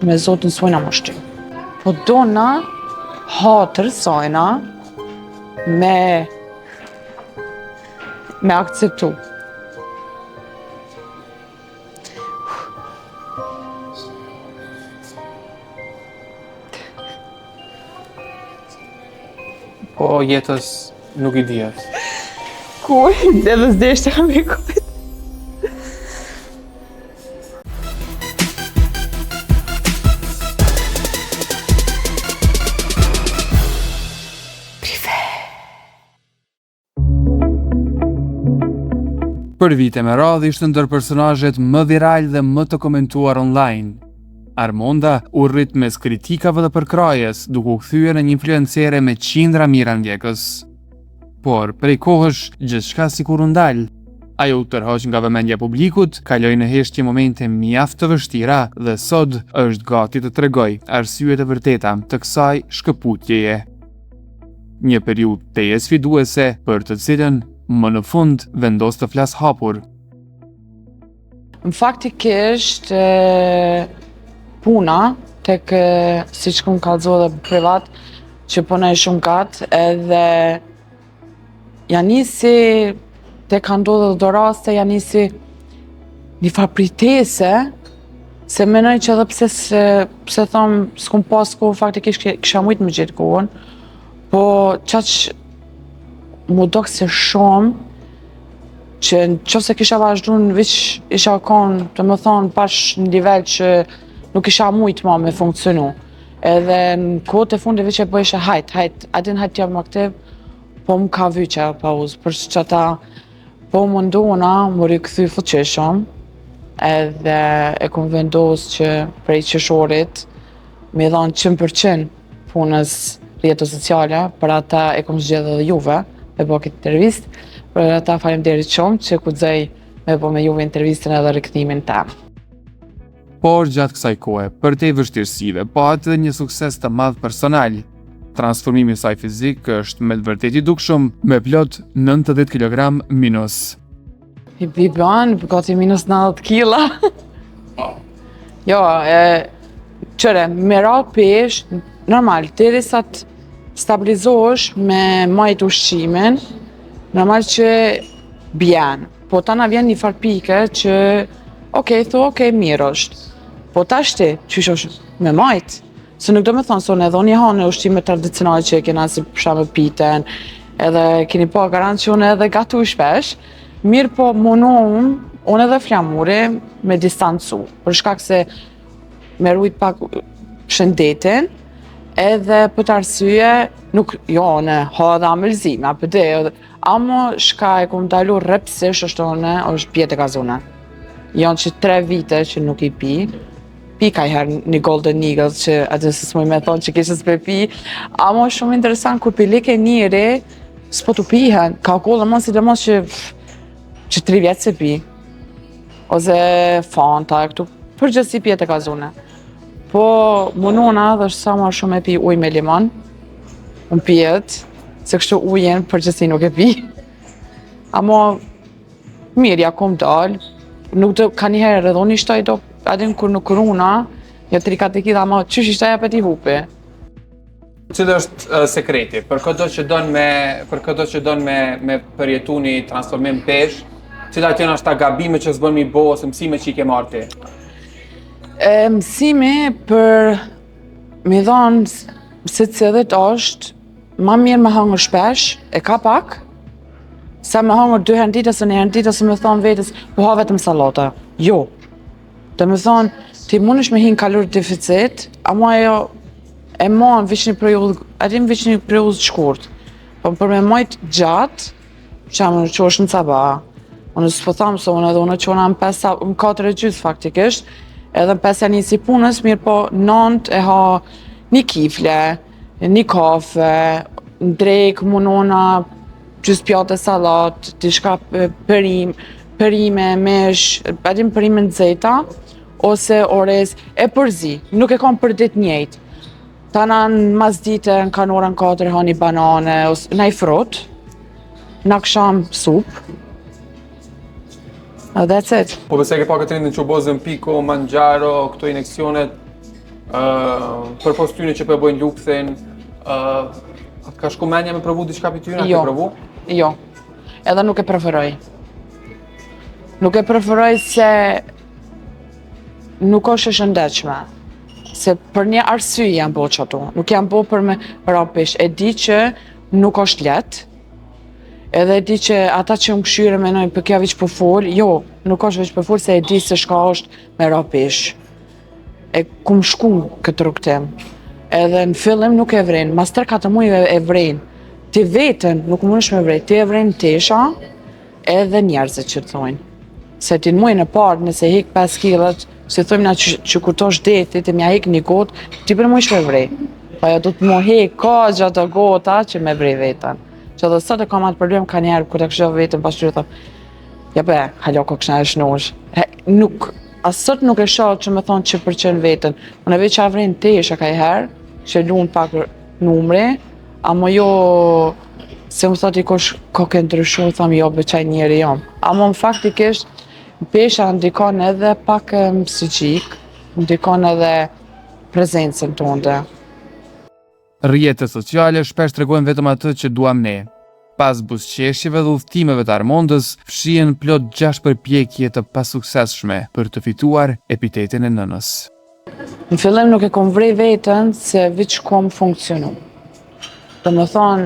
Me zotin s'mujna m'u shty. Po dona hatër sajna me me akceptu. Po jetës nuk i dihet. Ku edhe s'deshta me kujt. Për vite me radhë ishte ndër personazhet më viral dhe më të komentuar online. Armonda u rrit mes kritikave dhe përkrahjes, duke u kthyer në një influencere me qindra mijëra ndjekës. Por, prej kohësh, gjithçka sikur u ndal. Ajo u tërhoq nga vëmendja e publikut, kaloi në heshtje momente mjaft të vështira dhe sot është gati të tregojë arsyet e vërteta të kësaj shkëputjeje. Një periudhë tejet sfiduese për të cilën më në fund vendos të flasë hapur. Në faktikisht puna tek siç kum kallzu edhe privat që punoj shumë gat edhe ja nisi te ka ndodhë edhe do raste ja nisi një farë pritese se menoj që edhe pse se, pse thom s'kum pas kohë faktikisht kisha mujtë me gjetë kohën po qaq m'u dok se shumë që në qoftë se kisha vazhdu në veç isha konë, domethonë, bash në nivel që nuk isha mujtë ma me funksionu. Edhe në kohët e fundit veç e bëjsha hajt, hajt, a din hajt jam aktiv, po më ka vy qajo pauzë, për qata po mundona m'u rikthy fuqishëm, edhe e kom vendos që prej qershorit me i dhanë 100% punës rrjetet sociale, për ata e kom zgjedhë edhe juve, me bo këtë intervistë, për ata faleminderit shumë që guxoj me bo me juve intervistën edhe rikthimin tem. Por gjatë kësaj kohe, përtej vështirësive, pati edhe një sukses të madh personal. Transformimi i saj fizik është me të vërtetë i dukshëm, me plot 90 kg minus. I bi ban, gati minus 90 kila. Jo, e, qyre, me ra pesh, normal, deri sa të stabilizohesh me majt ushqimin, normal që bjen. Po tana vjen një farë pike që, okej, thu, okej, mirë është. Po tashti, qysh është me majt, Se nuk do me thonë, se unë edhe unë i ha ushqime tradicionale që e kena si për shembull piten, edhe keni pa garant që unë edhe gatu shpesh, mirë po munohem, unë edhe Flamuri me distancu, për shkak se me rujt pak shëndetin, edhe për atë arsye, nuk, jo, unë ha edhe amëlzime, apo dhe, edhe, amo shka e kom ndalu rreptësisht është unë, është pijet e gazune. Janë që tre vite që nuk i pi, pi kajherë një Golden Eagle që atë se s'muj me thonë që kishe s'pe pi, amo është shumë interesant kur pi like njëri, s'po të pihen, ka kohë dhe sidomos që që tri vjetë s'e pi, ose Fanta, këtu, përgjithësi pijet e gazune. Po, munona dhe është sa ma shumë e pi ujë me limon, unë pijet, se kështu ujin përgjithësi nuk e pi. Amo, Mirë, ja kom dalë, nuk do, ka njëherë edhe unë i shtoj do, a din kur nuk runa, jo 3-4 kila, ma qysh i shtoj apet i hupi. Cili është uh, sekreti? Për këdo që don me për këdo që don me me përjetu një transformim pesh, cilat janë ata gabime që s'bën mi bo ose mësime që i ke marrë ti? E, mësimi për me thonë secilit është ma mirë me hangër shpesh, e ka pak, sa me hangër dy herë në ditë ose një herë në ditë ose me thonë vetes, po ha vetëm sallata. Jo. Domethonë, ti mundesh me hi në kalori deficit, ama ajo e man veç një periudhë, a din veç një periudhë të shkurt. Po për me majt gjatë, që më çohesh në sabah, unë s'po tham se unë edhe unë çona në 5, në 4 e gjysë faktikisht, edhe në 5 ja nisi punës, mirë po 9 e ha një kifle, Një kafe, në drekë munona gjysë pjate sallat, diçka perim, perime, mish, a din perime nxehta, ose orez, e përzi, nuk e kam për ditë njëjtë. Tana në masdite, në kanë orën 4, ha një banane, ose naj frut, në aksham supë, And that's it. Po pse ke pa këtë trendin që u bo Ozempico, Mounjaro, këto injeksionet? Uh, përpos tyne që po e bojnë lukthin, uh, a ka shku menja me provu diçka prej tyne, a Jo. ke provu? Jo. Edhe nuk e preferoj. Nuk e preferoj se nuk është e shëndetshme. Se për një arsye jam bo qato. Nuk jam bo për me ra peshë. E di që nuk është lehtë. Edhe e di që ata që më këshyre menojnë për kjo veç po fol, jo, nuk është veç po fol se e di se shka është me ra peshë. E kum shku këtë rrugëtim. Edhe në fillim nuk e vren, mas 3-4 mujve e vren. Ti vetën nuk mundesh me vrej, ti e vren tesha edhe njerëzit që të thojnë. Se ti në mujin e parë, nëse hek 5 kilët, si thojmë na që, që kur tosh deti, ti mja hek një gotë, ti për mujsh me vrej. Pa jo do të mo hek ka gjatë gota që me vrej vetën. Që edhe sot e kam atë problem ka njerë kur të këshë vetën pasqyrë thom, ja be, halo ko këshna e shnosh. He, nuk, as sot nuk e shoh që me thonë që përqen vetën. Unë e veç që avren tesha ka i herë, që lun pak numri, amo jo se më thot i kush ko ke ndryshu, tham jo, be qaj njeri jom. Amo në faktikisht, pesha ndikon edhe pak në psikik, ndikon edhe prezencën tonë. Rrjetet sociale shpesh tregojnë vetëm atë që duam ne. Pas buzëqeshjeve dhe udhëtimeve të Armondës, fshihen plot 6 përpjekje të pasuksesshme për të fituar epitetin e nënës. Në fillim nuk e kom vrej veten se veç kom funksionu. Do më thonë,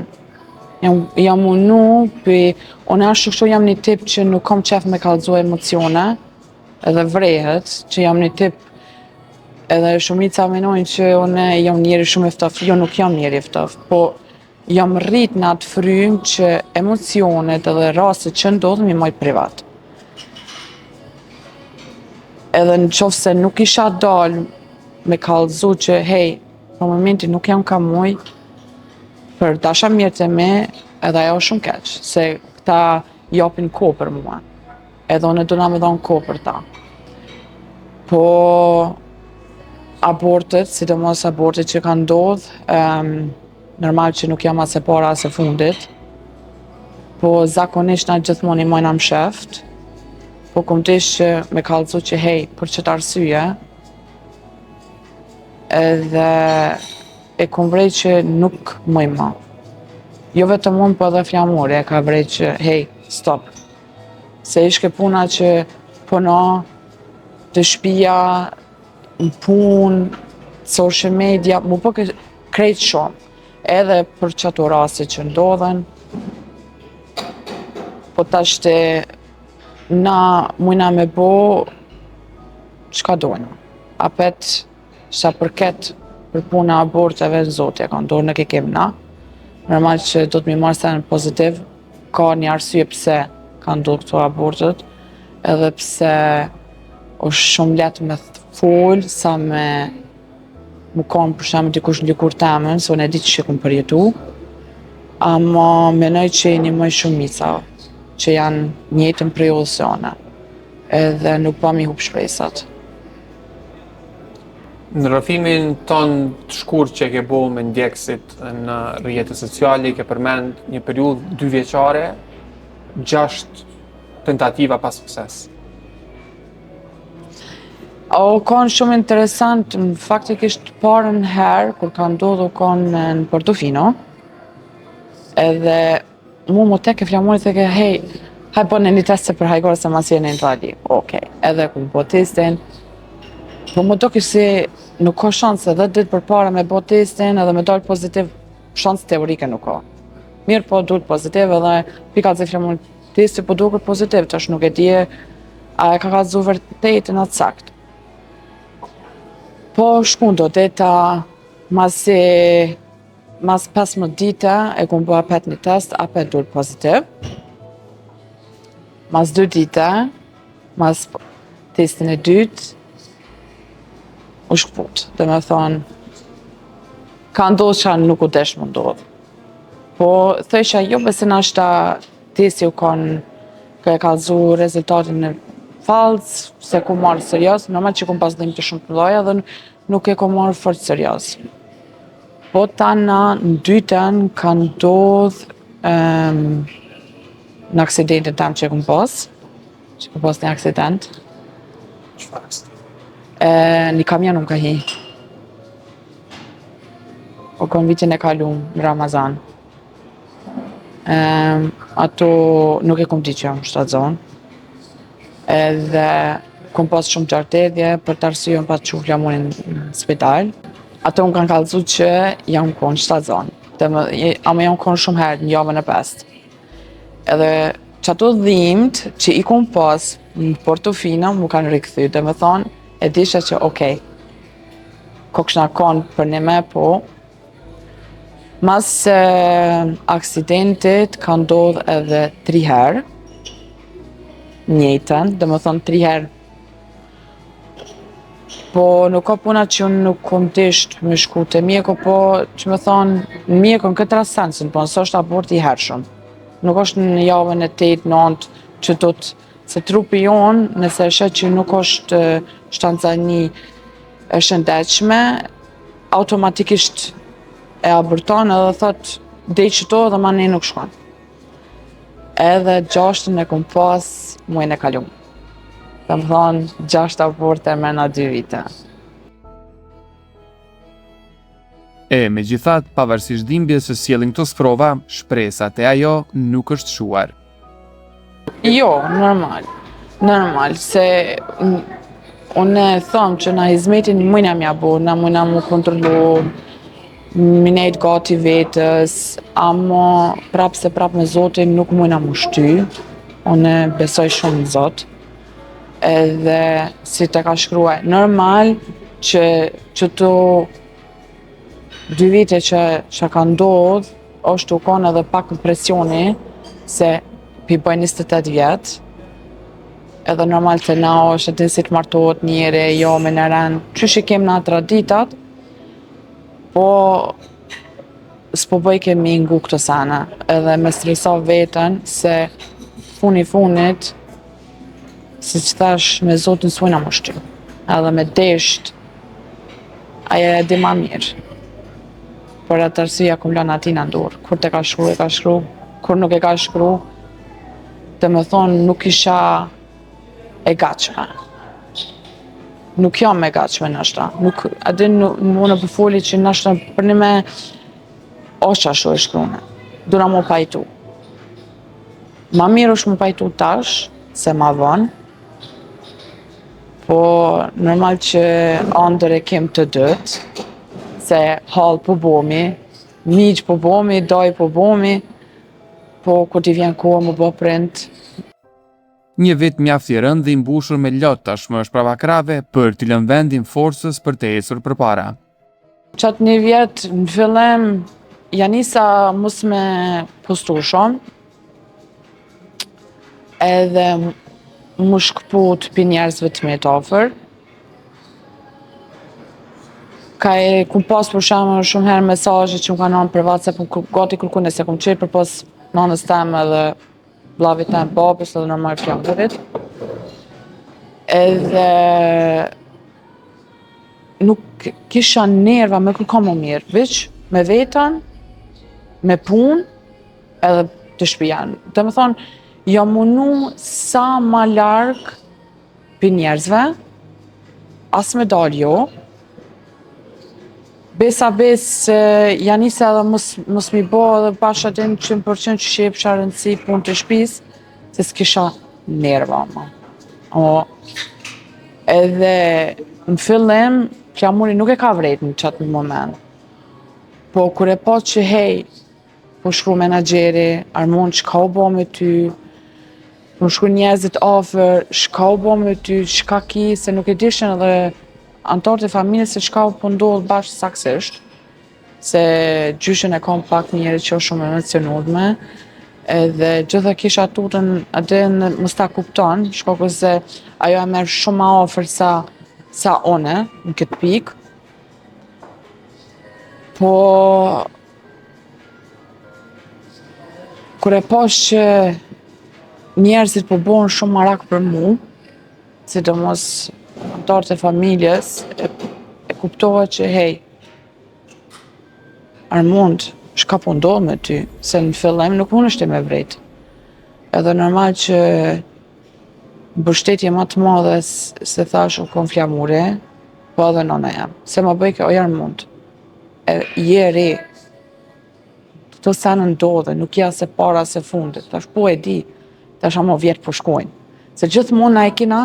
jam, jam unu, pi, unë ashtu kështu jam një tip që nuk kom qef me kallëzu emocione, edhe vrehet që jam një tip, edhe shumica menojnë që unë jam njeri shumë e ftoft, jo nuk jam njeri e ftoft, po jam rrit në atë frymë që emocionet edhe rastet që ndodhin mi majt privat. Edhe në qoftë se nuk isha dal me kallëzu që hej, për momentin nuk jam ka muj, për dashamirët e mi, edhe ajo është shumë keq, se këta japin kohë për mua. Edhe unë dona me dhonë kohë për ta. Po abortet, sidomos abortet që kanë ndodhë, um, normal që nuk jam as e para as e fundit, po zakonisht na gjithmonë i majna msheft, po kom desh që me kallëzu që hej, për qëtë arsye, edhe e kom vrej që nuk muj ma. Jo vetëm unë, po edhe Flamuri e ka vrej që hej, stop. Se ishke puna që puno të shpia, në punë, social media, mu po ke krejt shumë. Edhe për qato raste që ndodhen, po tash te na mujna me bo çka dojna. Apet sa përket për puna aborteve, zoti e ka n'dorë, nuk e kem na. Normal që do të mi marrë sen pozitiv, ka një arsye pse ka ndodhur këto abortet, edhe pse është shumë lehtë me fol sa me mu konë për shembull dikush në lëkurë temën, se unë e di që e kom përjetu, ama menoj që i nimoj shumica që janë njëjtën periudhë se unë, edhe nuk pa mi hup shpresat. Në rrëfimin tonë të shkurt që e ke bo me ndjekësit në rrjetet sociale, i ke përmend një periudhë dy vjeçare, gjashtë tentativa pa sukses. O konë shumë interesant, në faktikisht parën herë, kur ka ndodhur konë në Portofino, edhe mu më teke Flamuri theke, hej, haj po në një test se për hajgore se mas jeni në Itali. Okej, edhe ku bo testin, po më doke si nuk ka shanse 10 ditë përpara me bo testin edhe me dalë pozitiv, shansë teorike nuk ka. Mirë po dul pozitiv edhe pika ze Flamuri, testi po duket pozitiv, tash nuk e di a e ka kallzu vërtetën atë sakt. Po shkun do dita, masi mas 15 dite e kum bo apet një test, apet dul pozitiv. Mas 2 dite, mas testin e dytë, u shkput. Dhe me thonë, ka ndodhë që nuk u desh më ndodhë. Po, thësha, jo bese nashta testi u konë, ka e kallzu rezultatin në fals, se ku marrë serioz, normal që kum pas dhimbje shumë të mëdha dhe nuk e kom marrë fort serioz. Po tana në dytën ka ndodh um, në aksidentin tam që e kum pas, që kum pas një aksident. Çfarë aksident? E, një kamion më ka hi. O kon vitin e kalum, në Ramazan. Um, ato nuk e kom dit që jam shtatzon. Edhe kom pas shumë gjakderdhje, për atë arsye më pat çu Flamurin në spital. Ato më kanë kallëzu që jam konë shtatzon. Dhe më, ama jam konë shumë herë, në javën e pestë. Edhe qato dhimt që i kom pas në Portofino m'u kanë rikthy, dhe me thonë, e disha që okej, kokshna konë përnime, po, mas e, aksidentit ka ndodhë edhe tri herë, njëjtën, dhe me thonë tri herë Po nuk ka puna që unë nuk kom desht me shku te mjeku, po që me thonë, në mjeku në këtë rast sensin, po nëse është aborti i hershëm. Nuk është në javën e 8, 9, që do të, se trupi jonë, nëse e sheh që nuk është shtatzani e shëndetshme, automatikisht e aborton edhe thot, dej qëto edhe ma ne nuk shkon. Edhe gjashtën e kom pas muajin e kalum. Do me thonë, gjashtë aborte mrena dy vite. E, megjithatë, pavarësisht dhimbjes që sjellin këto sprova, shpresa te ajo nuk është shuar. Jo, normal. Normal, se unë e thom që na hizmetin mujna m'ja bo, na mujna mu kontrollu, mi nejt gati vetës, amo prap se prap me Zotin nuk mujna mu shty, unë besoj shumë në Zot, edhe si të ka shkrua, normal që që të dy vite që, që ka ndodhë, është u konë edhe pak presioni, se pi bëj 28 vjetë, edhe normal të na është edhe si të martohet njeri, jo me në rend, qysh i kem na traditat, Po, s'po bëj ke mi ngu këto sene, edhe me stresa veten se funi funit, si që thash, me Zotin s'mujna mu shty, edhe me desht, ajo e di ma mirë. Për atë arsye ja kom lënë atina në dorë. Kur të ka shkru, e ka shkru, kur nuk e ka shkru, dhe me thonë nuk isha e gatshme. Nuk jam e gatshme nashta. Nuk, a din, nuk, unë po foli që nashta për një me osht qashtu e shkrune. Duna mu pajtu. Ma mirë është mu pajtu tash, se ma vonë. Po, normal që andër e kem të dytë, se hallë po bomi, mixhë po bomi, dajë po bomi, po kur t'i vjen koha mu bo prind, Një vit mjaft i rëndë dhe i mbushur me lot tashmë është prapa krahëve për t'i lënë vendin forcës për të ecur përpara. Qatë një vjet në fillim ja nisa mos me postu shumë edhe mu shkëput pi njerëzve të mi të afër. Ka e kum pas për shembull shumë herë mesazhe që më kanë ardhur për WhatsApp, gati kërkun e s'e kum qenë përpos nanës teme edhe vllavit tem, babës edhe normal Flamurit. Edhe nuk kisha nerva me kërkon më mirë, veç me veten, me punë, edhe të shpia. Dhe me thonë, jam munu sa ma larg pi njerëzve, as me dalë jo, Besa bes ja nisa edhe mos, mos mi bo edhe bash atë që më përqen që që jepsha rëndësi punë të shpis, se s'kisha nerva ma. O, edhe në fillim, Flamuri nuk e ka vrejt në qatë moment. Po kur e pa që hej, po shkru menaxheri, Armon, çka u bo me ty, po shkru njerëzit afër, çka u bo me ty, çka ki, se nuk e dishin edhe anëtarët e familjes se çka po ndodh bash saksisht, se gjyshen e kam pak njeri që është shumë emocionume, edhe gjitha kisha tutën atë në mos ta kupton, shkaku se ajo e merr shumë ma afër sa sa une në këtë pikë. Po kur e pash që njerëzit po bohen shumë marak për mu, sidomos anëtarët e familjes, e, e kuptova që hej, Armund, çka po ndodh me ty? Se në fillim nuk mund është me vrejt. Edhe normal që mbështetje ma të madhe se thash u kon Flamuri, po edhe nona jem. Se ma bëjke, oj Armund. e, je re, Këto sene ndodhen, nuk je as e para as e fundit. Tash po e di, tash amo vjet po shkojnë. Se gjithmonë na e kina,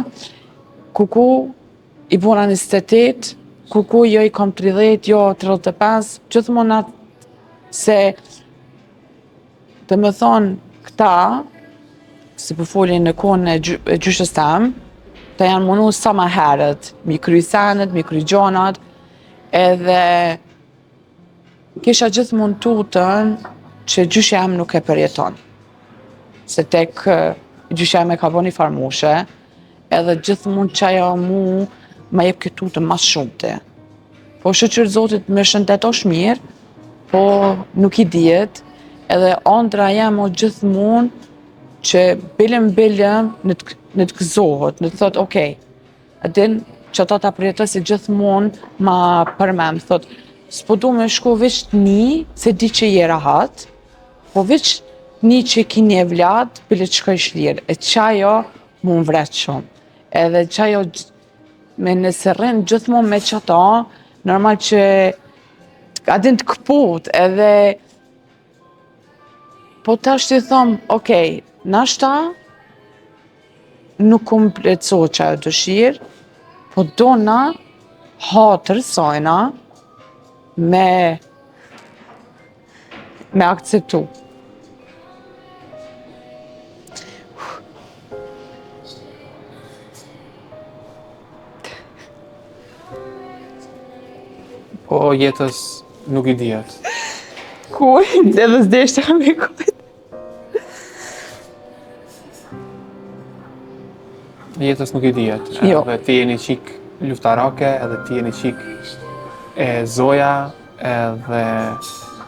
kuku i bona 28, kuku jo i kom 30, jo 35, gjithmonë na se do me thonë këta, si po folin në kohën e, gjy, e gjyshës tem, ta janë munu sa ma herët, mi kry senet, mi kry gjonat, edhe Kisha gjithmonë tutën që gjyshja jem nuk e përjeton. Se tek gjyshja jem e ka bo një farë moshe, edhe gjithmonë qajo mu ma jep këtë tutën ma shumti. Po shyqyr Zotit me shëndet është mirë, po nuk i dihet, edhe andrra jem o gjithmonë që bilem bilem në të, në të gëzohet, në të thotë, okej, A din që ata ta përjetoj se gjithmonë ma përmend, thot, s'po du me shku veç të ni, se di që je rahat, po veç të ni që ki një evlad, bile të shkoj shlirë. E qajo mu më vret shumë. Edhe qajo me nëse rrin gjithmonë me qata, normal që a din të këput, edhe po tash t'i thom, okej, nashta nuk um plotësohet qajo dëshirë, po dona hatër sajna me me akceptu. Po jetës nuk i dihet. Ku, edhe s'deshta me kujt. Jetës nuk i dihet. Jo. Edhe ti je një çikë luftarake, edhe ti je një çikë e zoja, edhe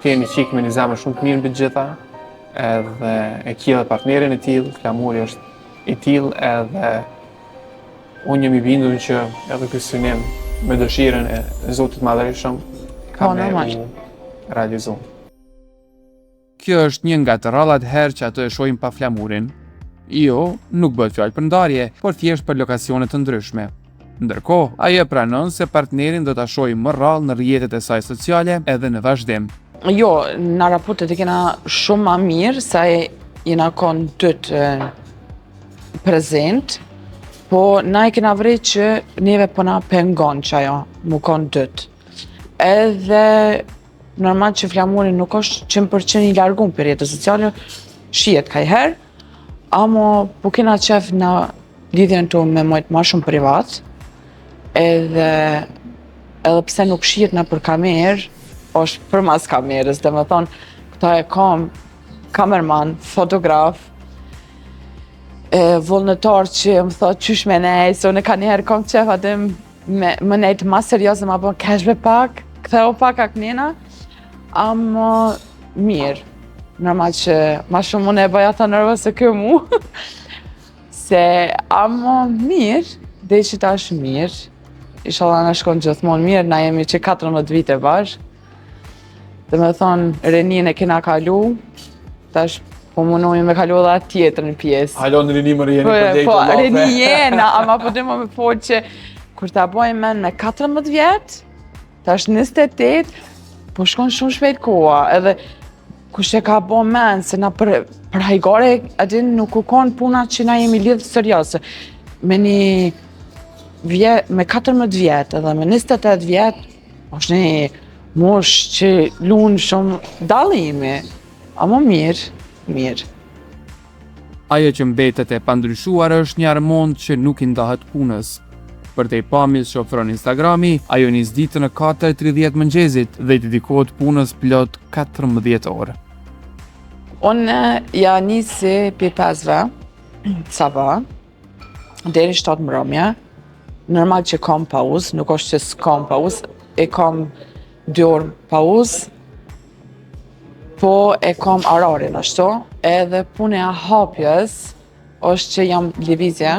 ti je një çikë me një zemër shumë të mirë mbi të gjitha, edhe e ki edhe partnerin e tillë, Flamuri është i tillë edhe unë jam i bindur që edhe ky synim me dëshirën e Zotit të Madhërishëm ka Po, me normal. u realizu. Kjo është një nga të rrallat herë që ato e shohim pa Flamurin. Jo, nuk bëhet fjalë për ndarje, por thjesht për lokacione të ndryshme. Ndërkohë, ajo e pranon se partnerin do ta shohë më rrallë në rrjetet e saj sociale edhe në vazhdim. Jo, na raportet e kena shumë ma mirë, se jena kon dytë prezent, po na e kena vrej që neve po na pengon qajo, mu kon dytë. Edhe Normal që Flamuri nuk është 100% i largum prej rrjeteve sociale, shihet kajherë, amo po kena qef na lidhjen tonë me majtë ma shumë privat, edhe edhe pse nuk shihet nëpër kamerë, është përmas kamerës, do me thonë, këta e kam kamerman, fotograf, e, vullnetar që më thot qysh me nejt, se unë kanjëherë kom qef atë Me, me nejtë ma serioze, ma bon kesh be pak, ktheu pak a kënina, amo mirë. Normal që ma shumë unë e bëj ata nervoz se ky mu. se amo mirë, deri që tash mirë. Inshallah na shkon gjithmonë mirë, na jemi që 14 vite bashkë. Do me thonë, rininë e kena kalu, tash po munojmë me kalu edhe atë tjetrën pjesë. Hala në rini më jeni po, për Po, rini jena, ama po du me folë që kur ta bojmë men me 14 vjetë, tash 28, po shkon shumë shpejt koha, edhe kush e ka bo men, se na për, për hajgare, a din nuk u konë puna që na jemi lidhë serioze, me një vje, me 14 vjetë edhe me 28 vjetë, është një moshë që lun shumë dallimi, amo mirë, mirë. Ajo që mbetet e pandryshuar është një Armond që nuk i ndahet punës. Përtej pamjes që ofron Instagrami, ajo nis ditën në 4:30 mëngjesit dhe i dedikohet punës plot 14 orë. Unë ja nisi pi pesve, sabah, deri 7 mbrëmje, normal që kam pauzë, nuk është që s'kam pauzë, e kam 2 orë pauzë, po e kam orarin ashtu, edhe puna e hapjes është që jam lëvizje,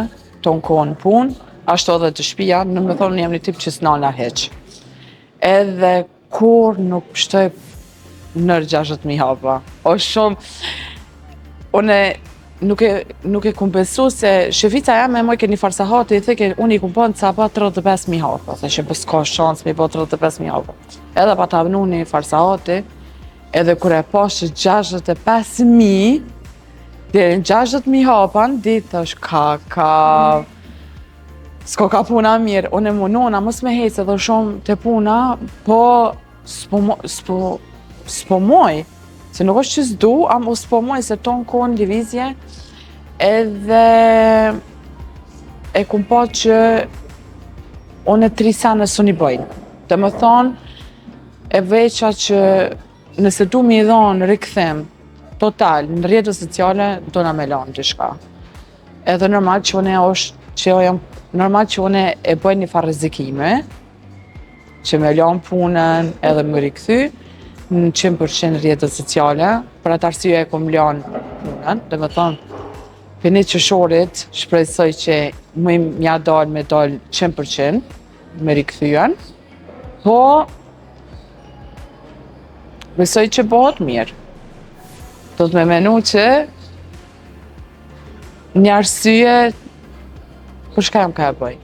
tonë kohën punë, ashtu edhe të shpia, do me thonë jam një tip që s'nalna hiq. Edhe Kur nuk pshtoj nër 60.000 hapa. O shumë, unë nuk e, nuk e kum besu se shefica jeme e mojke një farë sahati, i theke, unë i kum bo në ca 35.000 hapa, theshe, po s'ka shans me i bo 35.000 hapa. Edhe pata vnu një farë sahati, edhe kur e pashë 65.000, deri në 60.000 hapa në ditë, thash, ka, ka, s'ko ka puna mirë, unë e munona, mos me hecë edhe shumë të puna, po s'po, s'po, s'po moj, se nuk është që s'du, ama s'po moj se tonë kohën lëvizje, edhe e kum pa që unë e tri sene s'un i bëj. Dhe më thonë, e veqa që nëse du mi dhonë rikthim total në rrjetet sociale, do na me lanë diçka. Edhe normal që unë është, që jam, normal që unë e bëj një farë rrezikime, që me lanë punën edhe më rikthy, në 100% rrjetet sociale, për atë arsye e kom lanë punën, dhe me thonë, për një qershorit, shpresoj që më mja dalë me dalë 100%, me rikthyen, po, besoj që bëhet mirë. Do të me menu që një arsye për shka jam ka e bëj.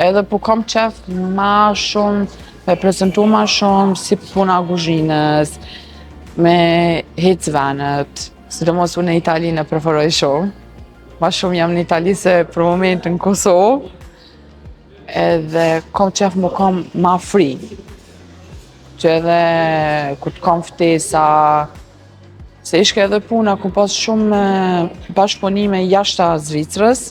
Edhe po kam qef ma shumë, me prezentu ma shumë si puna kuzhinës, me hec venet, sidomos unë në Italinë e preferoj shumë. Ma shumë jam në Itali se për moment në Kosovë, edhe kam qef më kam ma free. Që edhe kur të kam ftesa, se ishke edhe puna, ku pas shumë bashkëpunime jashta Zvicrës,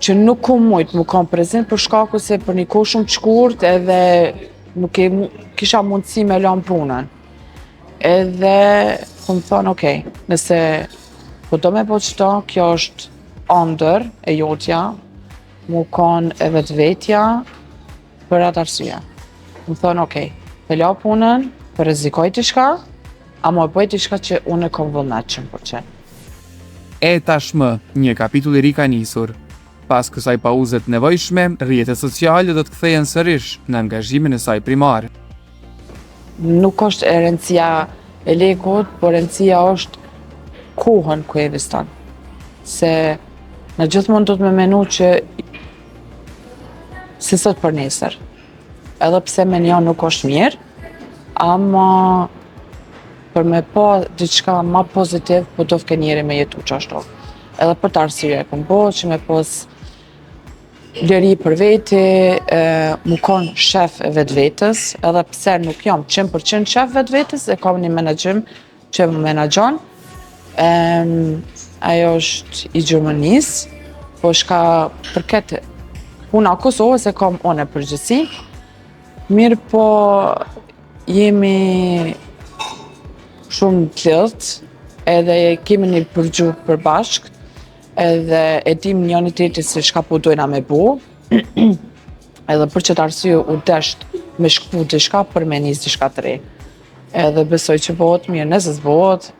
që nuk ku mujt më kom prezent për shkaku se për një kohë shumë të shkurt edhe nuk e kisha mundësi me lanë punën. Edhe ku më thonë, okej, nëse po do me bo qëto, kjo është ëndër e jotja, mu konë e vetvetja për atë arsye. Më thonë, okej, pe la punën, po rrezikoj diçka, ama e bëj diçka që unë e kom vullnet që më pëlqen. E tashmë, një kapitull i ri ka nisur. Pas kësaj pauze të nevojshme, rrjetet sociale do të kthehen sërish në angazhimin e saj primar. Nuk është e rëndësia e lekut, por rëndësia është kohën ku e investon. Se në gjithmonë do të me menu që si sot për nesër. Edhe pse me një nuk është mirë, ama për me pa diçka ma pozitiv, po do fke njeri me jetu qashtu. Edhe për të arsye e kom bo, që me pos liri për veti, e, mu konë shef e vetvetës, edhe pse nuk jam 100% shef vetvetës, e kam një menaxhim që më menaxhon. Em, ajo është i Gjermanisë, po shka përket puna Kosovës e kam unë e përgjithësi. Mirë po jemi shumë të lidht, edhe kemi një përgjuhë përbashkët, edhe e dim njëri tjetrin se çka po dojna me bo. edhe për qëtë arsye u desht me shkpu diçka për me nis diçka të re. Edhe besoj që bëhet mirë, nëse s'bohet,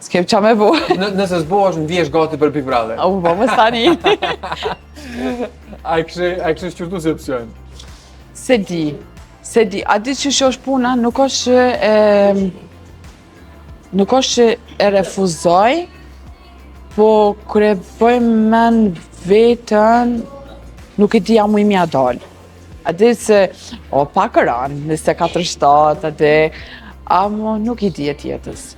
s'kem qa me bo. Në, nëse s'bohesh, ndihesh gati për Big Brother. U bo më tani. A e kishe, a e kishe shqyrtu si opsion? Se di, se di. A di që që është puna, nuk është që e, nuk është që e refuzoj, po kur e bëj men vetën, nuk e di a muj mja dal. A di se, o, pak rënë, 24-7, a di, amo nuk i dihet jetës.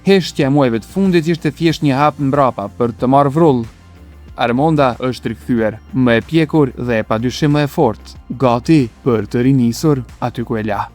Heshtja e muajve të fundit ishte thjesht një hap mbrapa për të marrë vrull. Armonda është rikthyer, më e pjekur dhe e padyshim më e fortë, gati për të rinisur aty ku e la.